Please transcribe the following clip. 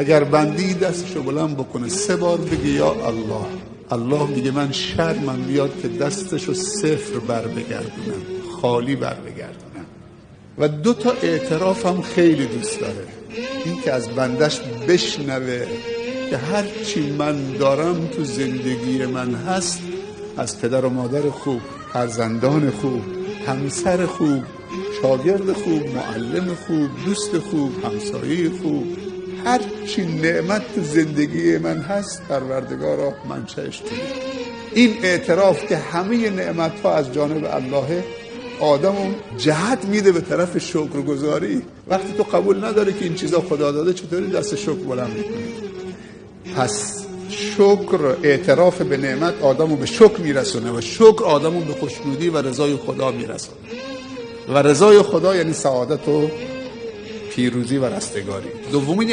Агар банде дасташро баланд бикунад, се бор бигӯяд: «Ё Аллоҳ», Аллоҳ мегӯяд: «Ман шармам меояд, ки дасташро сифр баргардонам, холӣ баргардонам». Ва ду то эътироф ҳам хеле дӯст дорад. Инки аз бандааш бишнавад, ки ҳар чӣ ман дорам, ту зиндагии ман ҳаст, аз падару модари хуб, фарзандони хуб, ҳамсари хуб, шогирди хуб, муаллими хуб, дӯсти хуб, ҳамсояи хуб, ҳар чӣ неъмат ту зиндагии ман ҳаст, Парвардигоро, маншааш туӣ. Ин эътироф, ки ҳамаи неъматҳо аз ҷониби Аллоҳ, одамро ҷиҳат медиҳад ба тарафи шукргузорӣ. Вақте ту қабул надорӣ, ки ин чизҳо Худо додааст, чӣ тавр дасти шукр баланд мекунӣ? Пас шукр, эътироф ба неъмат, одамро ба шукр мерасонад ва шукр одамро ба хушнудӣ ва ризои Худо мерасонад ва ризои Худо яъне саодат ва пирӯзӣ ва растагорӣ. Дуввумин